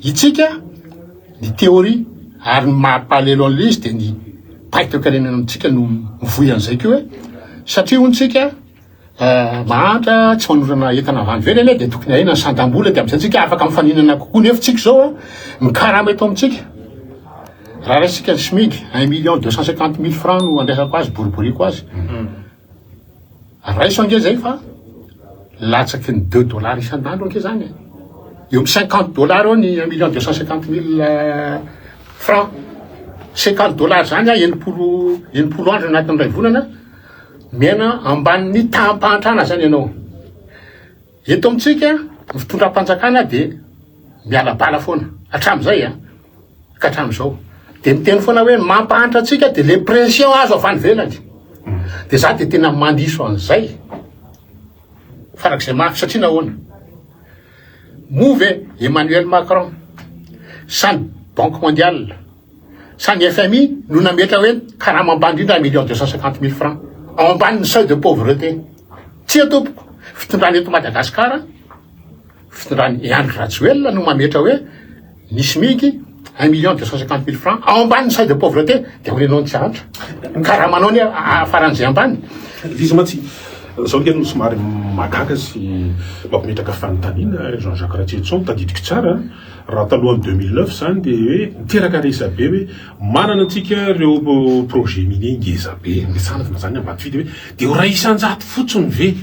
Itsika, ny théorie ary ny maha-palelo an'ilay izy dia ny mpahay toekarena amintsika no mivoy an'izay koa hoe satria hono tsika mahantra tsy manorana entana avy any ivelany dia tokony ahena ny sandam-bola dia amin'izay tsika afaka mifaninana kokoa nefa tsika izao a ny karama eto amintsika raha raisitsika ny SMIG 1 250 000 francs no andraisako azy boriboriko azy. Raiso ange zay fa latsaky ny 2 dollars isan'andro ange zany e. Eo amin'ny 50 dollars eo ny 1 250 000 francs. 50 dollars zany a 60 andro anatin'ny ray volana miaina ambanin'ny taham-pahantrana zany ianao. Eto amintsika ny fitondram-panjakana de miala bala foana hatramin'izay a ka hatramin'izao de miteny foana hoe mampahantra antsika de le pression azo avy any ivelany. De za de tena mandiso an'izay farak'izay mafy satria nahoana? Moa ve Emmanuel Macron sa ny Banque mondiale sa ny FMI no nametra hoe karama ambany indrindra 1 250 000 francs ao ambanin'ny seuil de pauvreté? Tsia tompoko, fitondrana eto Madagasikara, fitondrany Andry Rajoelina no mametra hoe ny SMIG 1 250 000 francs ao ambanin'ny seuil de pauvreté, de ho renao ny tsy ahantra karamanao ny faran'izay ambany. Izy mantsy zao nge no somary magaga sy mampimetraka fanontaniana, Jean Jacques Ratsietson. Tadidiko tsara raha talohan'ny 2009 zany de hoe niteraka resabe hoe manana antsika reo projet minier ngeza be ngesanana zany Ambatovy, de hoe de ho 1% fotsiny ve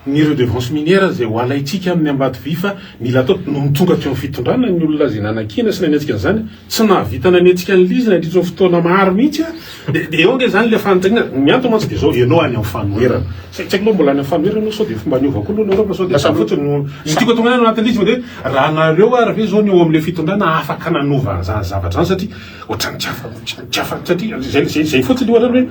ny redevance minière zay ho alaitsika amin'ny Ambatovy? Fa mila atao no mitonga teo amin'ny fitondrana ny olona zay nanakina sy nanetsika an'izany, tsy nahavita nanetsika an'lizy nandritra ny fotoana maro mihitsy a. De eo nge zany le fanontaniana mianto mantsy de zao ianao any amin'ny fanoherana, tsy haiko aloha mbola any amin'ny fanoherana anao sao de fomba niova koa aloha nareo, fa sao de zany fotsiny no ny tiako tonga any anatin'izy, fa de raha nareo ary ve zao ny eo amin'le fitondrana afaka nanova an'izany zavatra zany? Satria ohatrany tsy afa satria zay fotsiny ohatra hoe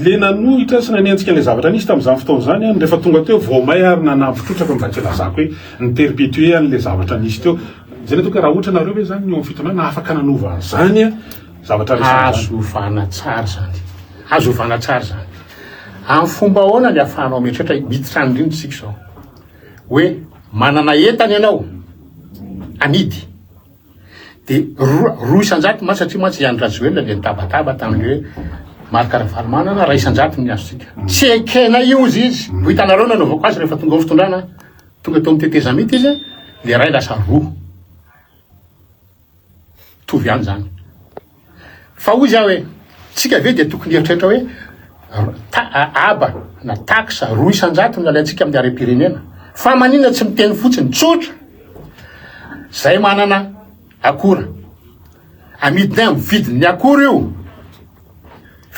le nanohitra sy nanenjika le zavatra nisy tamin'izany fotoana zany a, rehefa tonga teo vao may ary nanampy trotraka mba tsy lazako hoe ni-perpétuer an'le zavatra nisy teo zay. Le toka raha ohatra nareo ve zany ny eo amin'ny fitondrana afaka nanova an'izany a zavatra resaka zany? Azo ovana tsara zany, azo ovana tsara zany. Amin'ny fomba ahoana ny ahafahanao mieritreritra miditra any indrindra tsika zao hoe manana entana ianao amidy de 2% mantsy, satria mantsy i Andry Rajoelina le nitabataba tamin'le hoe Marc Ravalomanana 1% ny azontsika tsy ekena io izy ho hitanareo nanaovako azy rehefa tonga ao fitondrana, tonga teo amin'ny tetezamita izy, le ray lasa roa tovy ihany zany. Fa hoy za hoe tsika ve de tokony eritreritra hoe aba na taxe 2% no alaintsika amin'ny harem-pirenena? Fa maninona tsy miteny fotsiny tsotra zay manana akora amidinay amin'ny vidin'ny akora io,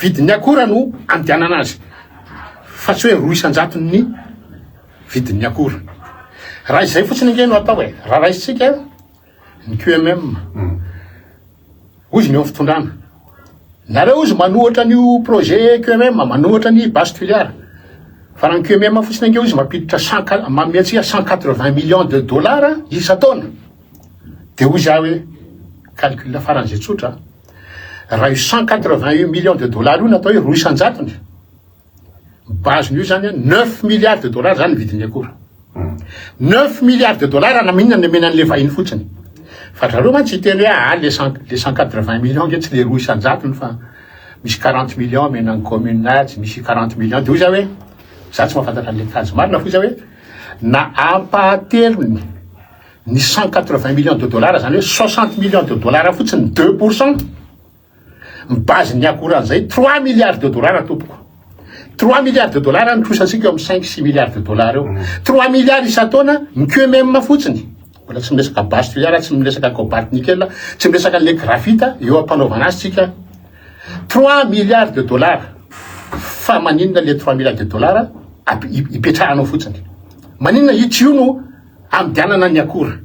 vidin'ny akora no amidianana azy, fa tsy hoe 2% ny vidin'ny akora? Raha izay fotsiny ange no atao e, raha raisitsika ny QMM, ozy ny eo amin'ny fitondrana nareo ozy manohatra an'io projet QMM, manohatra ny Base Toliara, fa raha ny QMM fotsiny ange ozy mampiditra cent manome antsika 180 millions de dollars isan-taona, de hoy za hoe calcul faran'izay tsotra, raha io 188 millions de dollars io natao hoe 2%-ny base-n'io zany a 9 milliards de dollars zany vidin'ny akora, 9 milliards de dollars na minona ny amena an'le vahiny fotsiny. Fa zareo mantsy hiteny hoe ah, le 180 millions nge tsy le 2%-ny fa misy 40 millions amena ny commune atsy, misy 40 millions. De hoy za hoe za tsy mahafantatra an'le kajy marina fo iza hoe na ampahatelony ny 180 millions de dollars zany hoe 60 millions de dollars fotsiny, 2% mi-base ny akoran'izay, 3 milliards de dollars tompoko, 3 milliards de dollars ny trosantsika eo amin'ny 5, 6 milliards de dollars eo. 3 milliards isan-taona ny QMM fotsiny, mbola tsy miresaka Base Toliara, tsy miresaka cobalt, nickel, tsy miresaka an'le graphite eo ampanaovana azy tsika. 3 milliards de dollars, fa maninona le 3 milliards de dollars ipetrahanao fotsiny? Maninona io tsy io no amidianana ny akora?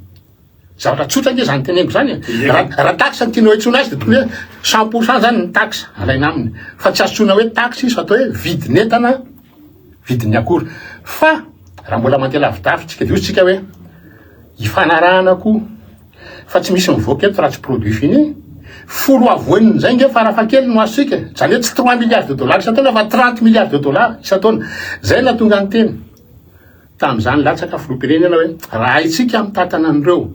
Zavatra tsotra nge zany teneniko zany e. Raha taxe ny tianao antsoina azy de tokony hoe 100% zany ny taxe alaina aminy, fa tsy antsoina hoe taxe izy fa atao hoe vidin'entana, vidin'ny akora. Fa raha mbola mandeha lavidavitra tsika de ozy tsika hoe ifanarahana koa fa tsy misy mivoaka eto raha tsy produit fini folo avoeniny zay nge farafakely no azontsika, zany hoe tsy 3 milliards de dollars isan-taona fa 30 milliards de dollars isan-taona. Zay nahatonga ny teny tam'izany latsaka filoham-pirenena hoe raha haitsika mitatana an'ireo.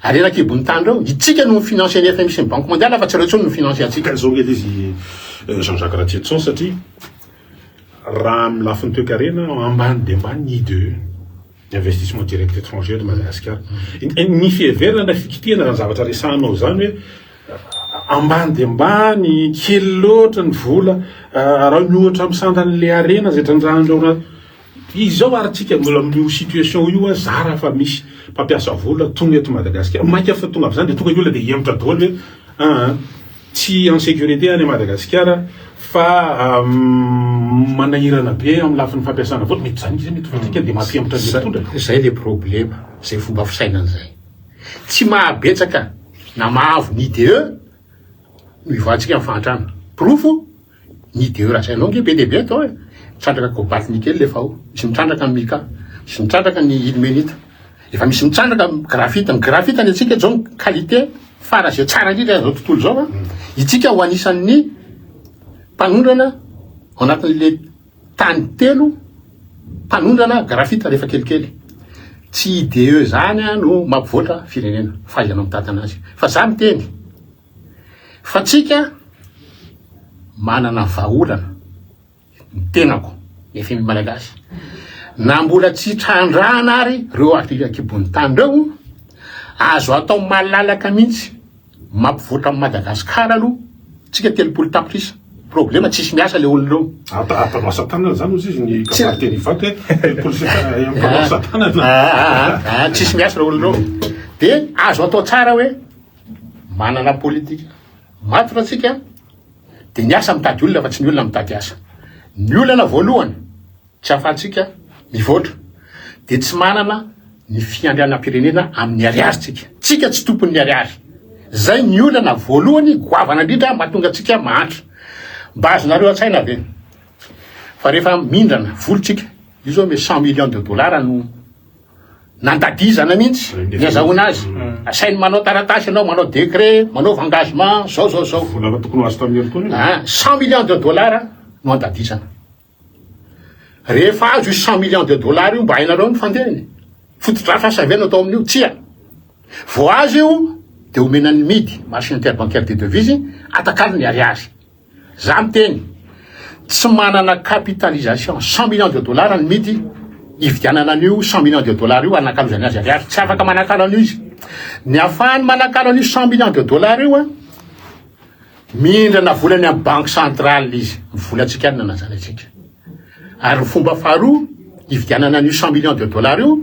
Harena an-kibon'ny tany ireo, itsika no mi-financer ny FMI sy ny Banque Mondiale fa tsy ireo intsony no mi-financer antsika. Ka izao nge ilay izy Jean Jacques Ratsietison satria raha amin'ny lafiny toekarena ambany dia ambany ny IDE, investissement direct étranger de Madagascar. Ny fiheverana na fikitihana izany zavatra resahanao izany hoe ambany dia ambany, kely loatra ny vola raha miohatra amin'ny sandan'ilay harena izay trandrahan'ireo orinasa. Izao ary tsika mbola amin'io situation io a, zara fa misy mpampiasa vola tonga eto Madagasikara, maika fa tonga avy zany de tonga ny olona de hihemotra daholo hoe aa tsy en sécurité any Madagasikara fa manahirana be amin'ny lafiny fampiasana vola, mety zany izy mety ho fatrika de mampihemotra ny mpitondra. Zay le problema, zay fomba fisainana zay. Tsy mahabetsaka na mahavo ny IDE no hivoahantsika amin'ny fahantrana. Porofo, Ny IDE lazainao nge be dia be atao e! Mitrandraka cobalt nickel efa ao, misy mitrandraka ny mica, misy mitrandraka ny ilmenite, efa misy mitrandraka graphite, ny graphite ny antsika zao ny qualité fara izay tsara indrindra izao tontolo izao a, itsika ho anisan'ny mpanondrana ao anatin'le tany telo mpanondrana graphite rehefa kelikely. Tsy IDE zany no mampivoatra firenena, fahaizana mitantana azy. Fa za miteny. Fa tsika manana vahaolana, ny tenako, ny FMI Malagasy, na mbola tsy trandrahana ary reo ankibon'ny tany reo, azo atao malalaka mihitsy mampivoatra an'i Madagascar aloha, tsika 30 tapitrisa, problema tsisy miasa le olona reo. Apanao asa tanana zany ozy izy ny kabary teny Ivato hoe 30 sy mpanao asa tanana. Ah, tsisy miasa reo olona reo. De azo atao tsara hoe Manana politika matotra tsika de ny asa mitady olona fa tsy ny olona mitady asa. Ny olana voalohany tsy ahafahantsika mivoatra de tsy manana ny fiandrianam-pirenena amin'ny ariary tsika. Tsika tsy tompon'ny ariary. Zay ny olana voalohany goavana indrindra mahatonga antsika mahantra. Mba azonareo an-tsaina ve fa rehefa mindrana vola tsika, io zao me 100 millions de dollars no Nandadizana mihitsy ny azahoana azy. Asainy manao taratasy ianao, manao décret, manaova engagement, zao zao zao. Vola efa tokony ho azo tamin'ny herintaona io. Ah, 100 millions de dollars no andadizana. Rehefa azo io 100 millions de dollars io, mba hainareo ny fandehany? Fotodrafitrasa ve no atao amin'io? Tsia. Vao azo io dia omena ny MID, marché interbancaire des devises, atakalo ny ariary. Za miteny, tsy manana capitalisation 100 millions de dollars ny midy hividianana an'io 100 millions de dollars io hanakalozany azy ariary. Tsy afaka manakalo an'io izy. Ny afahany manakalo an'io 100 millions de dollars io an, mindrana vola any amin'ny banque centrale izy. Ny volantsika any nanazana antsika. Ary ny fomba faharoa hividianana an'io 100 millions de dollars io,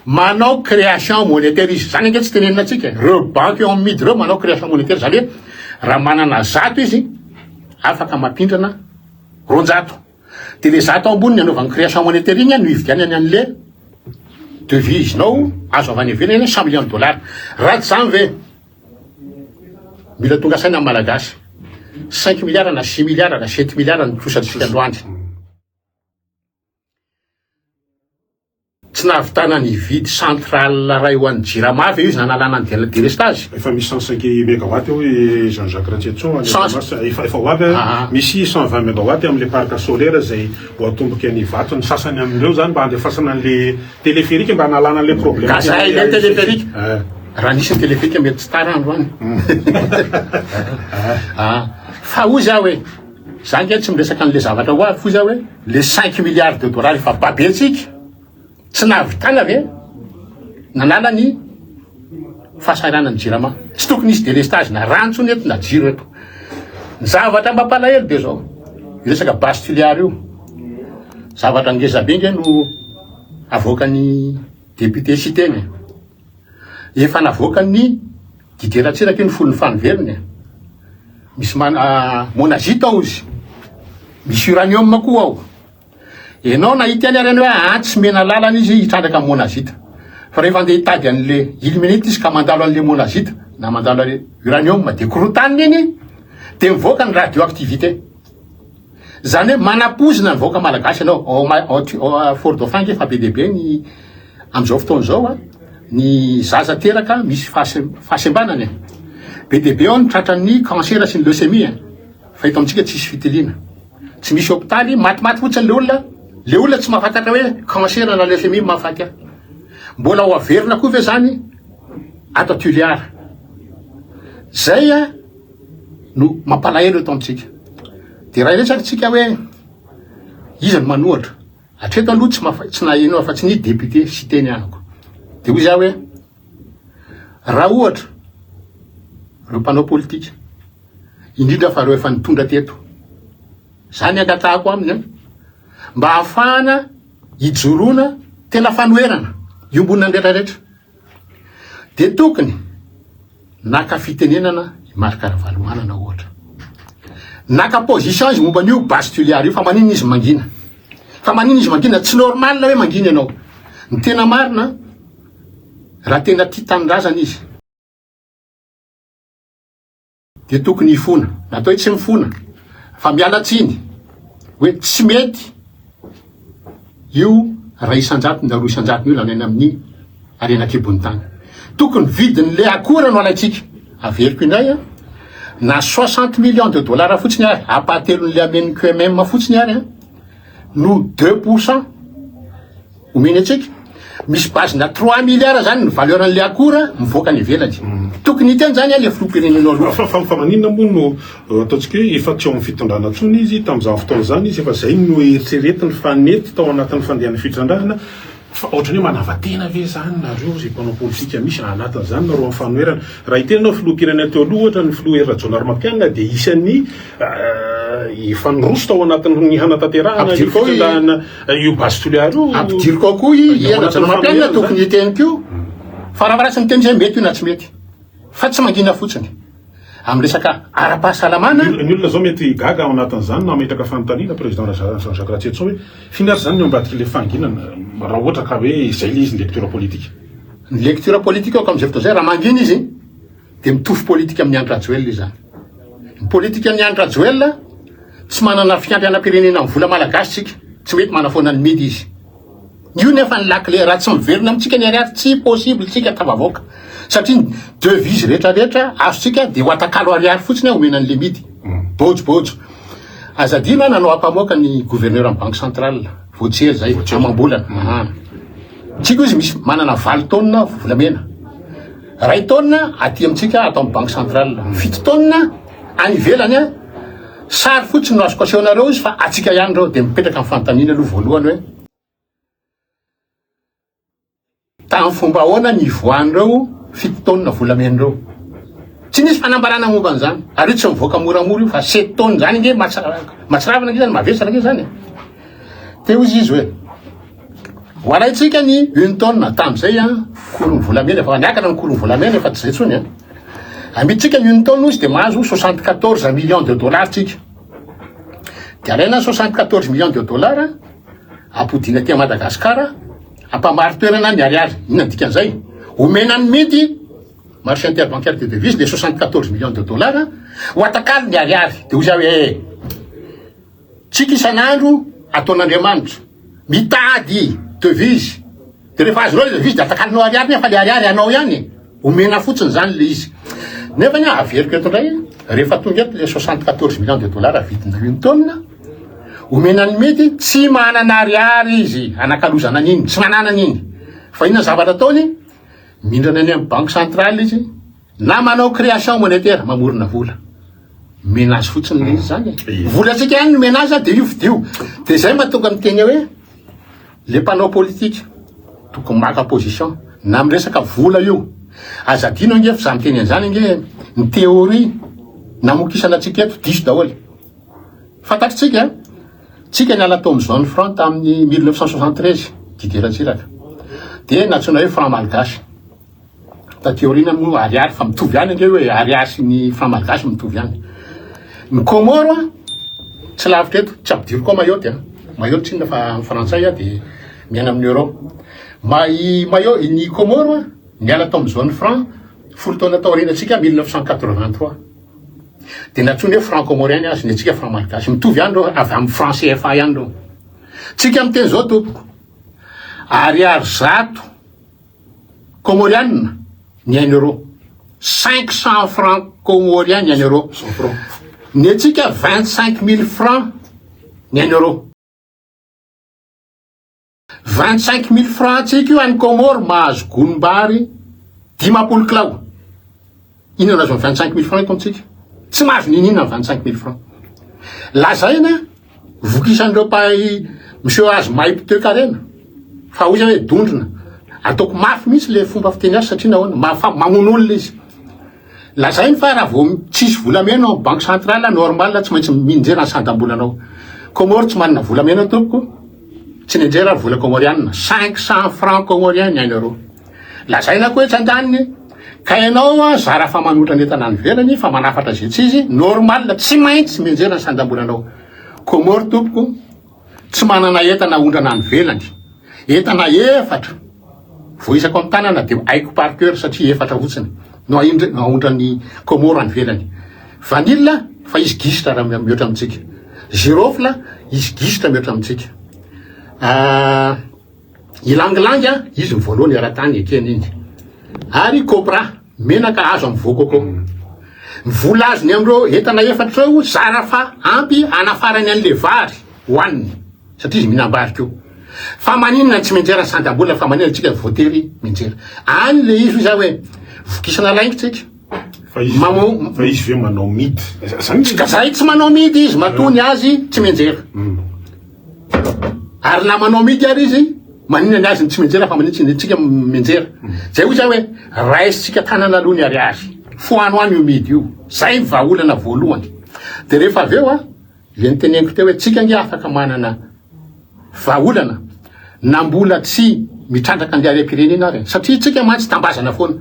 manao création monétaire izy. Zany ange tsy tenenina antsika e. Reo banky eo amin'ny midy reo manao création monétaire, zany hoe raha manana 100 izy, afaka mampindrana 200. De le 100 amboniny anaovany création monétaire iny no hividianany an'le devise-nao azo avy any ivelany 100 millions de dollars. Raha tsy zany ve, mila tonga saina ny Malagasy. 5 milliards na 6 milliards na 7 milliards ny trosantsika androany. Tsy nahavitana nividy centrale ray ho an'ny Jirama ve izy nanalana ny délestage? Efa misy 105 mégawatt eo i Jean Jacques Ratsietson any Toamasina. Efa efa ho avy a. Misy 120 mégawatt amin'ilay parc solaire izay ho atomboka any Ivato. Ny sasany amin'ireo izany mba handefasana an'ilay téléphérique mba hanalana an'ilay problème. Ka zay ilay téléphérique. Raha nisy ny téléphérique mety tsy tara androany. Fa hoy za hoe, za nge tsy miresaka an'le zavatra ho avy, hoy za hoe le 5 milliards de dollars efa babentsika, tsy nahavitana ve nanala ny fahasahiranan'ny jirama? Tsy tokony hisy délestage na rano intsony eto na jiro eto. Ny zavatra mampalahelo de zao, io resaka base Toliara io, zavatra ngeza be nge no avoakan'ny député Siteny e. Efa navoakan'ny Didier Ratsiraka io ny folon'ny fanivelony e. Misy mana monazite ao izy. Misy uranium koa ao. Enao nahita ihany ary hoe ah tsy mena lalana izy hitrandraka monazite. Fa rehefa andeha hitady an'le ilmenite izy ka mandalo an'le monazite na mandalo an'le uranium de korotanina iny de mivoaka ny radioactivité. Zany hoe manapozina ny vahoaka malagasy ianao. Ao ao Fort Dauphin ange efa be dia be ny amin'izao fotoana izao a, ny zaza teraka misy fahasembanana e. Be dia be ao ny tratran'ny cancer sy ny leucémie e. Fa eto amintsika tsisy fitiliana. Tsy misy hopitaly, matimaty fotsiny le olona, le olona tsy mahafantatra hoe cancer na leucémie mahafaty ahy. Mbola ho averina koa ve zany? ato Tuliara. Zay a no mampalahelo eto amintsika. De raha hiresaka tsika hoe iza no manohatra, hatreto aloha tsy mafa- tsy naheno afa-tsy ny député Siteny ahako. De hoy za hoe raha ohatra ireo mpanao politika, indrindra fa ireo efa nitondra teto, zany angatahako aminy an, mba hahafahana hijoroana tena fanoherana iombonan'ny retraretra dia tokony naka fitenenana i Marc Ravalomanana ohatra. Naka position izy momba an'io base Tuliar io fa maninona izy mangina? Fa maninona izy mangina? Tsy normal hoe mangina ianao. Ny tena marina raha tena tia tanindrazana izy Dia tokony hifona, na atao hoe tsy mifona, fa miala tsiny hoe tsy mety io iray isan-jatony na 2% io lanaina amin'ny harena an-kibon'ny tany. Tokony vidin'le akora no alaintsika. Averiko indray an, na 60 millions de dollars fotsiny ary, ampahatelon'le amen'ny QMM fotsiny ary an, no 2%. Omeny antsika. Misy base na trois milliards zany ny valeur an'le akora mivoaka any ivelany. Tokony hiteny zany le filoham-pirenena aloha. Fa fa fa maninona moa no ataontsika hoe efa tsy ao amin'ny fitondrana intsony izy tamin'izany fotoana izany izy efa izay no eritreretiny fa nety tao anatin'ny fandehan'ny fitrandrahana fa ohatran'ny hoe manava-tena ve izany nareo izay mpanao politika misy anatin'izany nareo amin'ny fanoherana raha hiteny ianao filoham-pirenena teo aloha ohatra ny filoha Hery Rajaonarimampianina dia isan'ny efa niroso tao anatin'ny hanatanterahana ny fitrandrahana Io base Toliara io. Ampidiriko ao koa i Hery Rajaonarimampianina tokony hiteny koa. Fa raha ratsy miteny izay mety io na tsy mety. Fa tsy mangina fotsiny. Amin'ny resaka ara-pahasalamana. Ny olona zao mety gaga ao anatin'izany na hametraka fanontaniana président Jean Jacques Ratsietson hoe f'inona ary zany ny ao ambadik'ilay fahanginana raha ohatra ka hoe izay ilay izy ny lecture politique. Ny lecture politique aoka amin'izay fotoana izay raha mangina izy dia mitovy politika amin'i Andry Rajoelina izany. Ny politikan'i Andry Rajoelina tsy manana fiandrianam-pirenena amin'ny vola malagasy tsika, tsy mety manafoana ny midy izy. Io nefa ny lakile, raha tsy miverina amintsika ny ariary tsy possible tsika tafavoaka. Satria ny devise rehetra rehetra azontsika dia ho atakalo ariary fotsiny omena an'le midy. Bojo bojo. Aza adino nanao ampamoaka ny gouverneur amin'ny banque centrale vao tsy ela zay, amam-bolana. Tsika izy misy manana 8 taonina volamena. Iray taonina aty amintsika ato amin'ny banque centrale, 7 taonina any ivelany an, sary fotsiny no azoko asehonareo izy fa atsika ihany ireo, dia mipetraka ny fanontaniana aloha voalohany hoe tamin'ny fomba ahoana ny ivoahan'ireo 7 taonina volamena ireo? Tsy nisy fanambarana momba an'izany, ary io tsy mivoaka moramora io fa 7 taonina izany ange mahatsiravina ange izany, mavesatra ange izany e. Teo izy izy hoe ho alaintsika ny une tonne tamin'izay an, cours-n'ny volamena efa niakatra ny cours-n'ny volamena efa tsy izay intsony an. Amidintsika ny une tonne izy dia mahazo 74 millions de dollars tsika. Dia alaina 74 millions de dollars ampodiana aty Madagasikara, ampamary toerana ny ariary. Inona ny dikan'izay? Omena ny midy marché interbancaire de devise le 74 millions de dollars ho atakalo ny ariary. Dia hoy za hoe eh, Tsika isan'andro ataon'Andriamanitra mitady devise de rehefa azonao le devise de atakalonao ariary nefa le ariary anao ihany e, omena fotsiny zany le izy. Nefa ny averiko eto indray rehefa tonga eto le 74 millions de dollars vidina une tonne omena ny mety tsy manana ariary izy anakalozana an'iny, tsy manana an'iny. Fa inona zavatra ataony? Mindrana any amin'ny banque centrale izy na manao création monétaire mamorona vola. Menace fotsiny le izy zany e. Volantsika ihany no menace de io vidio. De zay mahatonga miteny hoe le mpanao politika tokony maka position na amin'ny resaka vola io. Aza adino ange fa za miteny an'izany ange ny théorie namokisana antsika eto diso daholo. Fantatritsika tsika niala tao amin'ny zone franc tamin'ny 1973 Didier Ratsiraka. De nantsoina hoe franc malgache. Taty aoriana moa ariary fa mitovy ihany ange hoe ariary sy ny franc malgache mitovy ihany. Ny Comore tsy lavitra eto, tsy ampidiriko ao Mayotte a. Mayotte tsinona fa amin'ny frantsay a dia miaina amin'ny euro. Ma i Mayotte, ny Comore niala tao amin'ny zone franc 10 taona taoriana antsika 1983. Dia nantsoiny hoe franc comorien ny azy, ny antsika franc malgache. Mitovy ihany ireo, avy amin'ny franc CFA ihany ireo. Tsika miteny izao tompoko, ariary 100 Comoriana ny un euro. 500 francs comoriens ny un euro. Ny antsika 25 000 francs ny un euro. 25 000 francs antsika io any Comore mahazo gonim-bary. 50 kilao. Inona no azon'ny 25 mille francs eto amintsika? Tsy mahazo n'inon'inona ny 25 mille francs. Lazaina vokisan'ireo mpahay miseho azy mahay mpitoekarena fa hoy hoe dondrona. Ataoko mafy mihitsy le fomba fiteny azy satria nahoana? Mafa mamono olona izy. Lazainy fa raha vao tsisy volamena ao banque centrale normal tsy maintsy minjera ny sandam-bolanao. Comores tsy manana volamena tompoko. Tsy nianjera ny vola comorianina. 500 francs comoriens ny un euro. Lazaina koa etsy andaniny ka ianao a zara fa manotra ny entana any ivelany fa manafatra izay tsy izy, normal tsy maintsy mianjera ny sandam-bolanao. Comores tompoko tsy manana entana aondrana any ivelany. Entana efatra voaisako amin'ny tanana dia haiko par cœur satria efatra fotsiny no aondran'ny Comores any ivelany. Vanille fa izy gisitra raha mihoatra amintsika. Girofle izy gisitra mihoatra amintsika. Ylang-ylang izy ny voalohany eran-tany ekena iny. Ary copra, menaka azo amin'ny voa coco. Ny vola azony amin'ireo entana efatra ireo zara fa ampy hanafarany an'ilay vary hohaniny satria izy mihinam-bary koa. Fa maninona tsy mianjera ny sandam-bola fa maninona tsika voatery mianjera. Any le izy hoy za hoe vokisana lainga tsika. Fa izy Mamo- fa izy ve manao midy? Zany Ka zay tsy manao midy izy matoa ny azy tsy mianjera. Ary na manao midy ary izy, maninona ny azy no tsy mianjera fa maninona ny antsika mianjera. Zay hoy za hoe raisintsika tanana aloha ny ariary. Foano any io midy io. Zay ny vahaolana voalohany. De rehefa avy eo a, le niteneniko teo hoe tsika ange afaka manana vahaolana na mbola tsy mitrandraka ny harem-pirenena ary e. Satria tsika mantsy tambazana foana.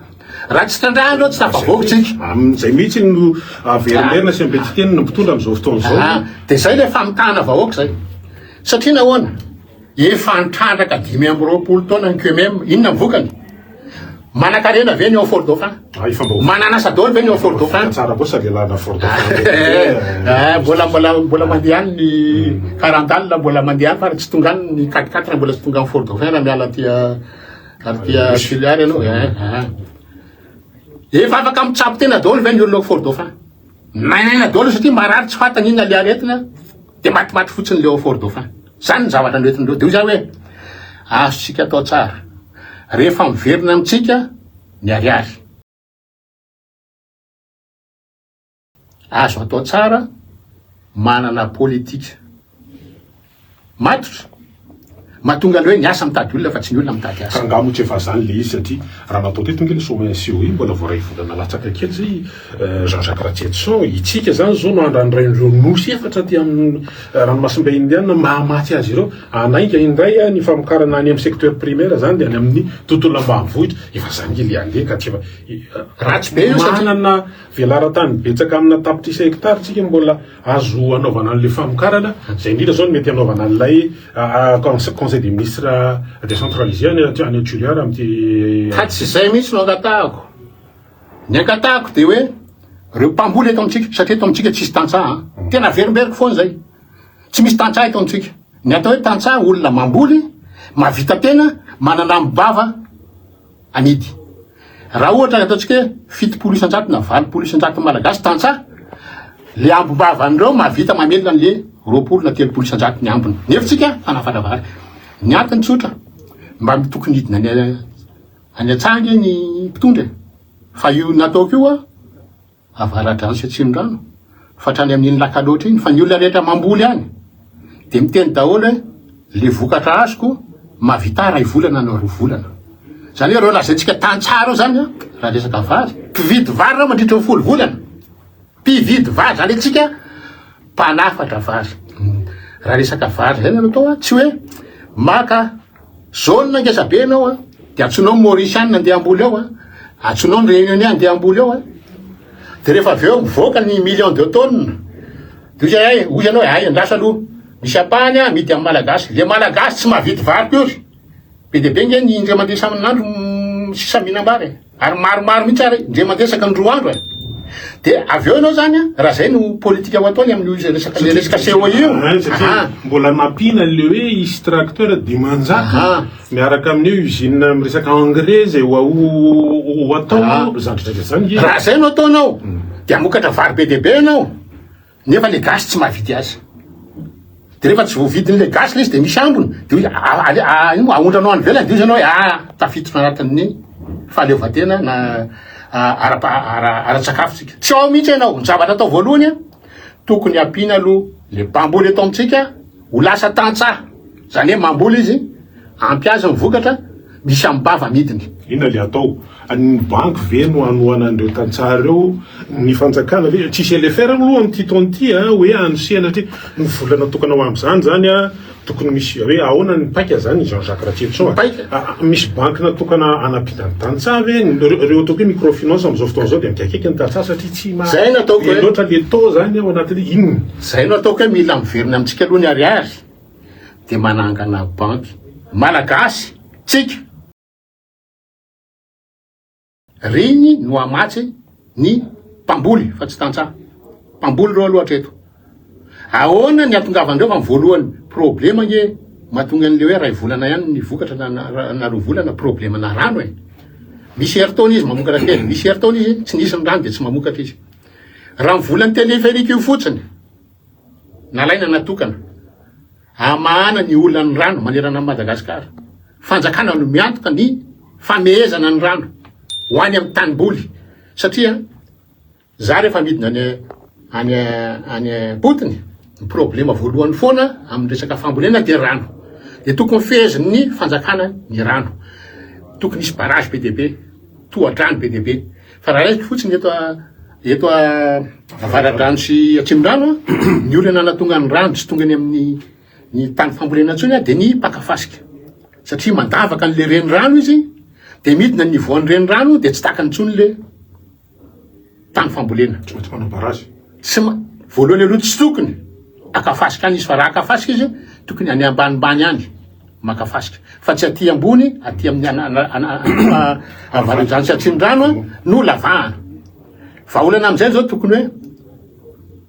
Raha tsy trandrahana ireo tsy tafavoaka tsika. Amin'izay mihitsy no averimberina sy ambetitenina ny mpitondra amin'izao fotoana izao. Ah, dia izay ilay famitahana vahoaka izay. Satria nahoana? Efa nitrandraka 25 taona ny QMM, inona ny vokany? Manankarena ve ny ao Fort Dauphin? Ah, efa mba ho Manana asa daholo ve ny ao Fort Dauphin? tsara koa sady alana Fort Dauphin. Eh, mbola mbola mbola mandeha any ny Karandal mbola mandeha any fa tsy tonga any ny 4x4 mbola tsy tonga any Fort Dauphin raha miala aty aty Tuléar ianao. Eh, eh. Efa afaka mitsabo tena daholo ve ny olona ao Fort Dauphin? Nainaina daholo satria marary tsy fantany inona le aretina de matimaty fotsiny le ao Fort Dauphin. Zany ny zavatra noentin'ireo. De hoy za hoe azontsika atao tsara rehefa miverina amintsika ny ariary. Azo atao tsara manana politika matotra mahatonga ny hoe ny asa mitady olona fa tsy ny olona mitady asa. Ka angaha moa tsy efa zany le izy satria raha natao teto ange le sommet COI mbola vao iray volana latsaka kely zay Jean Jacques Ratsietison, itsika zany zao no andrandrain'ireo nosy efatra aty amin'ny ranomasimbe indiana mba hamatsy azy ireo, hanainga indray ny famokarana any amin'ny secteur primaire zany de any amin'ny tontolo ambanivohitra, efa zany nge le andeha ka tsy efa Ratsy be io satria manana Velaran-tany betsaka amina tapitrisa hektara tsika mbola azo anaovana an'ilay famokarana, izay indrindra izao no mety hanaovana an'ilay conseil des ministres décentralisé any any Tuléar amin'ity. Ka tsy izay mihitsy no angatahako. Ny angatahako dia hoe ireo mpamboly eto amintsika, satria eto amintsika tsisy tantsaha an. Tena averimberiko foana izay. Tsy misy tantsaha eto amintsika. Ny atao hoe tantsaha olona mamboly, mahavita tena, manana amim-bava. amidy. Raha ohatra ataontsika hoe 70% na 80% ny Malagasy tantsaha, le ambim-bavan'ireo mahavita mamelona an'le 20 na 30% ny ambiny. Nefa tsika fanafana vary. Ny antony tsotra, mba tokony hidina any any an-tsaha ange ny mpitondra e. Fa io nataoko io a, Avaradrano sy Atsimondrano fa hatrany amin'iny Lakaloatra iny fa ny olona rehetra mamboly any dia miteny daholo hoe le vokatra azoko mahavita iray volana na roa volana. Izany hoe ireo lazaintsika tantsaha ireo izany raha resaka vary, mpividy vary ireo mandritra ny folo volana. Mpividy vary, izany hoe tsika mpanafatra vary. Raha resaka vary izay no atao tsy hoe maka Zone ngeza be ianao a, de antsoinao ny Mauritiana andeha hamboly ao a, antsoinao ny Réunionnais andeha hamboly ao a, de rehefa avy eo mivoaka ny million de tonnes, de hoy ianao hoy ianao hoe hay andraso aloha, misy ampahany a amidy amin'ny Malagasy, le Malagasy tsy mahavidy vary akory, be dia be nge ny indray mandeha isan'andro sisa mihinam-bary e. Ary maromaro mihitsy ary indray mandeha isaky ny roa andro e. Dia avy eo ianao zany a, raha zay no politika ho ataony amin'io resaka le resaka COI io. Hein, satria Aha. mbola nampiana le hoe hisy tracteur 500 Aha. miaraka amin'io usine miresaka engrais zay ho ho ho atao Aha. zany rehetra zany nge. Raha zay no ataonao, dia hamokatra vary be dia be ianao, nefa le gasy tsy mahavidy azy. De rehefa tsy voavidin'le gasy le izy de misy ambiny de hoy ale ino moa aondranao any ivelany de hoy izy ianao hoe ah tafiditra anatin'ny fahaleovantena na ara ara-tsakafo tsika. Tsy ao mihitsy ianao. Ny zavatra atao voalohany a, tokony ampiana aloha le mpamboly eto amintsika ho lasa tantsaha. Zany hoe mamboly izy, ampy azy ny vokatra, misy am-bava amidiny. Inona le atao? Ny banky ve no hanohana an'ireo tantsaha ireo? Ny fanjakana ve? Tsisy LFR aloha amin'ity taona ity a, hoe hanosehana satria ny vola natokana ho amin'izany zany a, tokony misy hoe ahoana ny paika zany Jean Jacques Ratsietison a? Paika? Misy banky natokana hanampiana ny tantsaha ve? Ireo ataoko hoe microfinance amin'izao fotoana izao dia mikaikaika ny tantsaha satria tsy maha Zay no ataoko be hoe. loatra le taux zany ao anatin'ny inona? Zay no ataoko hoe mila miverina amintsika aloha ny ariary dia manangana banky malagasy tsika. Reny no hamatsy ny mpamboly fa tsy tantsaha. Mpamboly ireo aloha hatreto. Ahoana ny hatongavan'ireo fa ny voalohany problema ange mahatonga an'le hoe ray volana ihany ny vokatra na na roa volana problema na rano e. Misy herintaona izy mamokatra kely, misy herintaona izy tsy nisy ny rano dia tsy mamokatra izy. Raha ny volan'ny téléphérique io fotsiny nalaina natokana Hamahana ny olan'ny rano manerana an'i Madagasikara. Fanjakana no miantoka ny famehezana ny rano ho any amin'ny tanimboly satria za rehefa midina any any any am-potony ny problema voalohany foana amin'ny resaka fambolena dia rano. Dia tokony fehezin'ny fanjakana ny rano. Tokony hisy barrage be dia be, tohadrano be dia be. Fa raha raisiko fotsiny eto eto Avaradrano sy Atsimondrano, ny olana nahatonga ny rano tsy tonga any amin'ny ny tany fambolena intsony dia ny mpaka fasika. Satria mandavaka an'le renirano izy, dia midina ny niveau-n'ny renirano dia tsy takany intsony le tany fambolena. Tsy maintsy manao barrage. Tsy ma- voalohany aloha tsy tokony haka fasika any izy fa raha haka fasika izy tokony any ambanimbany any. maka fasika fa tsy aty ambony aty amin'ny avaradrano sy atsimondrano no lavahana. Vahaolana amin'izay zao tokony hoe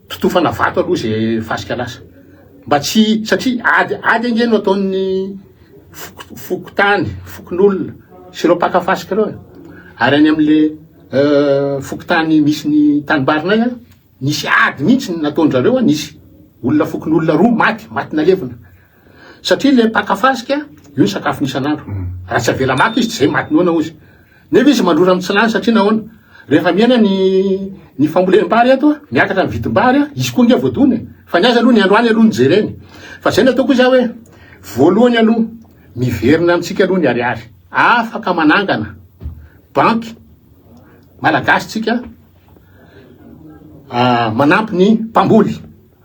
totofana vato aloha zay fasika lasa mba tsy satria ady ady ange no ataon'ny fokontany fokonolona sy ireo mpaka fasika ireo e. Ary any amin'le fokontany misy ny tanimbarinay a, nisy ady mihitsy nataon-drareo a, nisy olona fokonolona roa maty, maty nalevina. Satria ilay mpaka fasika, io ny sakafony isan'andro. Raha tsy avela maka izy, tsy izay maty noana hozy. Nefa izy mandrora amin'ny tsilany satria nahoana? Rehefa mihena ny ny fambolem-bary eto, miakatra ny vidim-bary, izy koa ange voadona e. Fa ny azy aloha ny androany aloha no jereny. Fa izay no ataoko hoy za hoe, voalohany aloha, miverina amintsika aloha ny ariary. Afaka manangana banky malagasy tsika manampy ny mpamboly.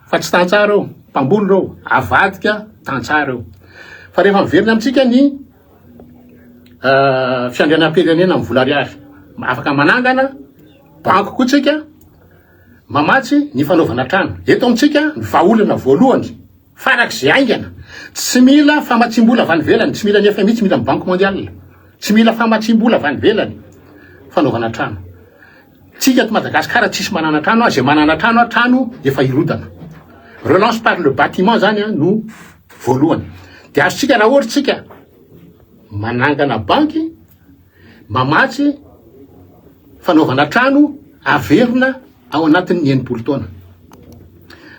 Fa tsy tantsaha ireo, mpamboly ireo, avadika tantsaha ireo. Fa rehefa miverina amintsika ny fiandrianam-pirenena amin'ny vola ariary, afaka manangana banky koa tsika mamatsy ny fanaovana trano. Eto amintsika ny vahaolana voalohany farak'izay haingana, tsy mila famatsiam-bola avy any ivelany, tsy mila ny FMI, tsy mila ny Banque mondiale, tsy mila famatsiam-bola avy any ivelany fanaovana trano. Tsika eto Madagascar tsisy manana trano a, zay manana trano a, trano efa hirodana. Relance par le batiment zany a no voalohany. De azontsika raha ohatra tsika manangana banky mamatsy fanaovana trano averina ao anatin'ny 60 taona.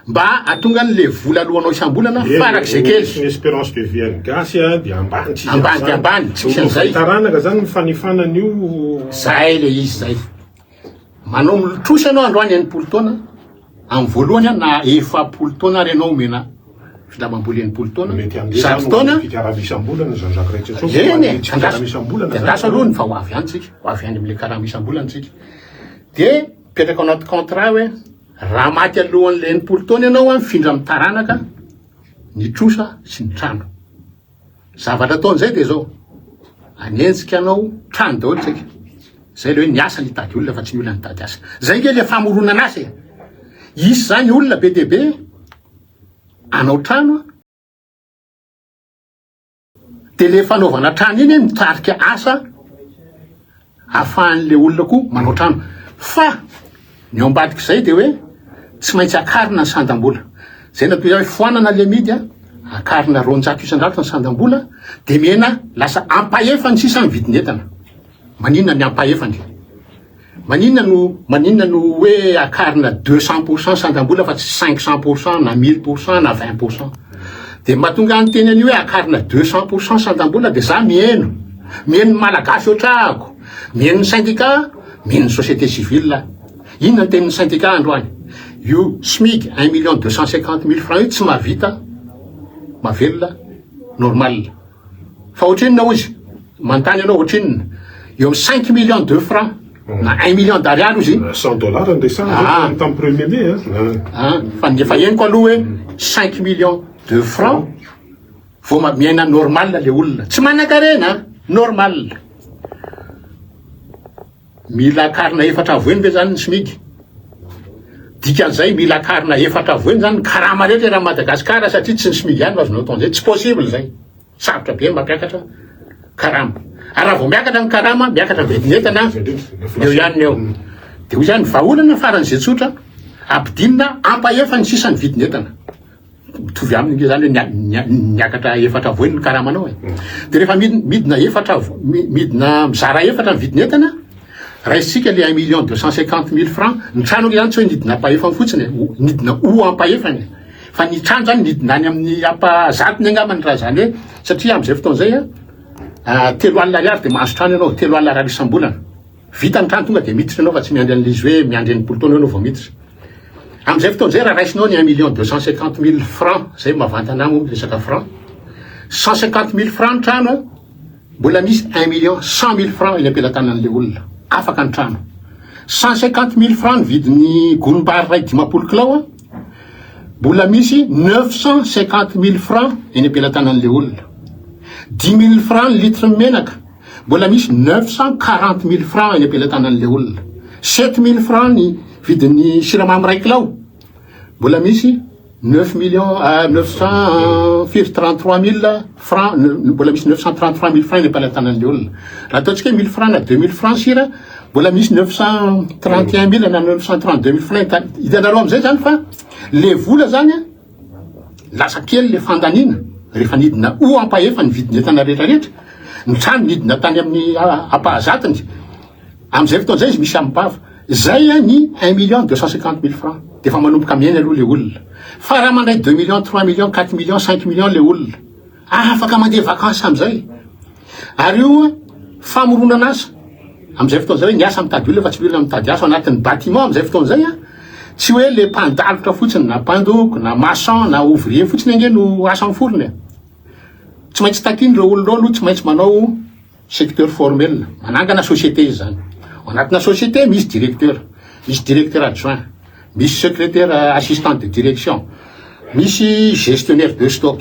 Mba hahatonga an'le vola alohanao isam-bolana farak'izay kely. Ny espérance de vie an'ny gasy a dia ambany tsisy Ambany dia ambany, tsisy an'izay. Taranaka zany ny fanefana an'io. Zay le izy zay. Manao mitrosa ianao androany 60 taona, amin'ny voalohany a, na 40 taona ary ianao omena findramam-bola 60 taona, Mety handeha zato zany taona. ho fikarama isam-bolana Jean Jacques Ratsietsoa. Eny e, Tsy fikarama isam-bolana andraso, zany. andraso aloha ny fa ho avy any tsika, ho avy any amin'le karama isam-bolana tsika. Dia mipetraka ao anaty contrat hoe Raha maty alohan'ilay 60 taona ianao an, mifindra amin'ny taranaka ny trosa sy ny trano. Zavatra ataon'izay dia izao, hanenjika anao trano daholo tsika. Zay le hoe ny asa nitady olona fa tsy ny olona nitady asa. Zay nge le famoronana asa e. Hisy zany olona be dia be hanao trano an. Dia le fanaovana trano iny mitarika asa ahafahan'le olona koa manao trano. Fa ny ao ambadik'izay dia hoe tsy maintsy akarina ny sandam-bola. Zay no atao hoe foanana le amidy a, akarina 200% ny sandam-bola dia mihena lasa ampahefany sisa ny vidin'entana. Maninona ny ampahefany? Maninona no maninona no hoe akarina 200% sandam-bola fa tsy 500% na 1000% na 20%? De mahatonga ahy niteny an'io hoe akarina 200% sandam-bola de za miheno, miheno ny Malagasy otrahako, miheno ny syndicat, miheno ny société civile aho. Inona ny tenin'ny syndicat androany? Io SMIG 1 250 000 francs io tsy mahavita mahavelona normal. Fa ohatrinona hozy? Manontany ianao ohatrinona? Eo amin'ny 5 millions de francs na 1 million d'ariary hozy. 100 dollars ny resahana Ah. tamin'ny 1er mai a. Ah, fa ny efa henoko aloha hoe 5 millions de francs vao miaina normal le olona. Tsy manan-karena, normal. Mila akarina efatra avo heny ve zany ny SMIG? Dikan'izay mila akarina efatra avo heny zany ny karama rehetra raha Madagasikara, satria tsy ny SMIG ihany no azonao atao an'izay. Tsy possible zay. Sarotra be ny mampiakatra karama. Ary raha vao miakatra ny karama, miakatra ny vidin'entana eo ihany eo. De hoy zany vahaolana faran'izay tsotra, ampidinina ampahefa ny sisa ny vidin'entana. Mitovy aminy nge zany hoe niakatra efatra avo heny ny karamanao e. De rehefa midina efatra midina mizara efatra ny vidin'entana, raisitsika le 1 250 000 francs. Ny trano nge zany tsy hoe nidina ampahefany fotsiny e, nidina o ampahefany. Fa ny trano zany nidina any amin'ny ampahazatony angambany raha zany hoe, satria am'izay fotoana zay a, 30 000 ariary de mahazo trano ianao, 30 000 ariary isam-bolana. Vita ny trano tonga de miditra ianao fa tsy miandry an'ilay izy hoe miandry 60 taona ianao vao miditra. Am'izay fotoana zay raha raisinao ny 1 250 000 francs, zay mahavantana ahy moa resaka francs, 150 000 francs ny trano a, mbola misy 1 100 000 francs eny am-pelatanan'le olona. Afaka ny trano. 150 000 francs ny vidin'ny gonim-bary ray 50 kilao a, mbola misy 950 000 francs eny am-pelatanan'le olona. 10 000 francs ny litre menaka, mbola misy 940 000 francs eny am-pelatanan'le olona. 7 000 francs ny vidin'ny siramamy ray kilao, mbola misy 9 millions 900 firy 33 000 francs, mbola misy 933 000 francs eny am-pelatanan'le olona. Raha ataontsika hoe 1000 francs na 2000 francs sira, mbola misy 931 000 na 932 000 francs. Hitanareo am'izay zany fa le vola zany a lasa kely le fandanina rehefa nidina o ampahefa ny vidin'entana rehetrarehetra, ny trano nidina tany amin'ny ampahazatony. Am'izay fotoana zay izy misy amim-bava. Zay a ny 1 250 000 francs de efa manomboka miaina aloha le olona. Fa raha mandray 2 millions, 3 millions, 4 millions, 5 millions le olona, afaka mandeha vacances am'izay. Ary io a famoronana asa am'izay fotoana zay hoe ny asa mitady olona fa tsy olona mitady asa ao anatin'ny bâtiment am'izay fotoana zay a, tsy hoe le mpandalotra fotsiny na mpandoko na maçon na ouvrier fotsiny ange no asa miforona e. Tsy maintsy takiny ireo olona ireo aloha, tsy maintsy manao secteur formel, manangana société izy zany. Ao anatina société misy directeur, misy directeur adjoint, misy secrétaire assistant de direction, misy gestionnaire de stock,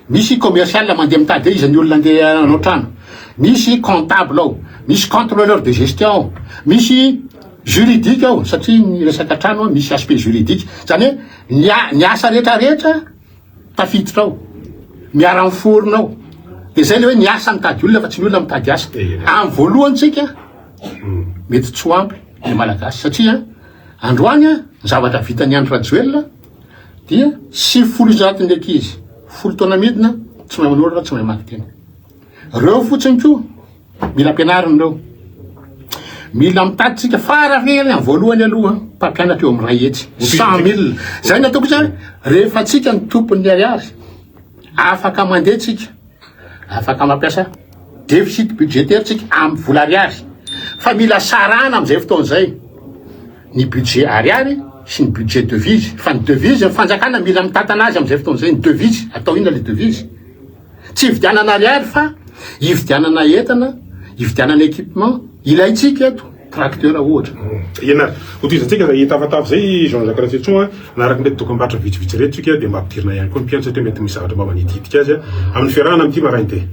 misy commercial mandeha mitady hoe iza ny olona andeha hanao trano, misy comptable ao, misy contrôleur de gestion ao, misy juridique ao, satria ny resaka trano misy aspect juridique. Zany hoe ny asa rehetrarehetra tafiditra ao, miara-miforona ao. De zay le hoe ny asa mitady olona fa tsy ny olona mitady asa. Amin'ny voalohany tsika mety tsy ho ampy ny Malagasy, satria androany a ny zavatra vitan'ny Andry Rajoelina dia 90% ny ankizy 10 taona midina tsy mahay manoratra, tsy mahay mamaky teny. Reo fotsiny koa mila ampianarina reo. Mila mitady tsika farafahakeliny amin'ny voalohany aloha mpampianatra eo amin'ny 100, 100 000. Zay ny ataoko zany, rehefa tsika ny tompon'ny ariary, afaka mandeha tsika, afaka mampiasa déficit budgétaire tsika amin'ny vola ariary. Fa mila sarahana amin'izay fotoana zay ny budget ariary sy ny budget devise. Fa ny devise ny fanjakana mila mitantana azy amin'izay fotoana zay. Ny devise atao inona le devise? Tsy hividianana ariary fa hividianana entana, hividianana équipement ilaintsika eto, tracteur ohatra. Ena hotohizantsika zay tafatafa zay Jean Jacques Ratsietsoa naraka nreto dokam-barotra vitsivitsy reto tsika, de mba ampidirina ihany koa ny mpianatra satria mety misy zavatra mba manitikitika azy a amin'ny fiarahana amin'ity maraina ity.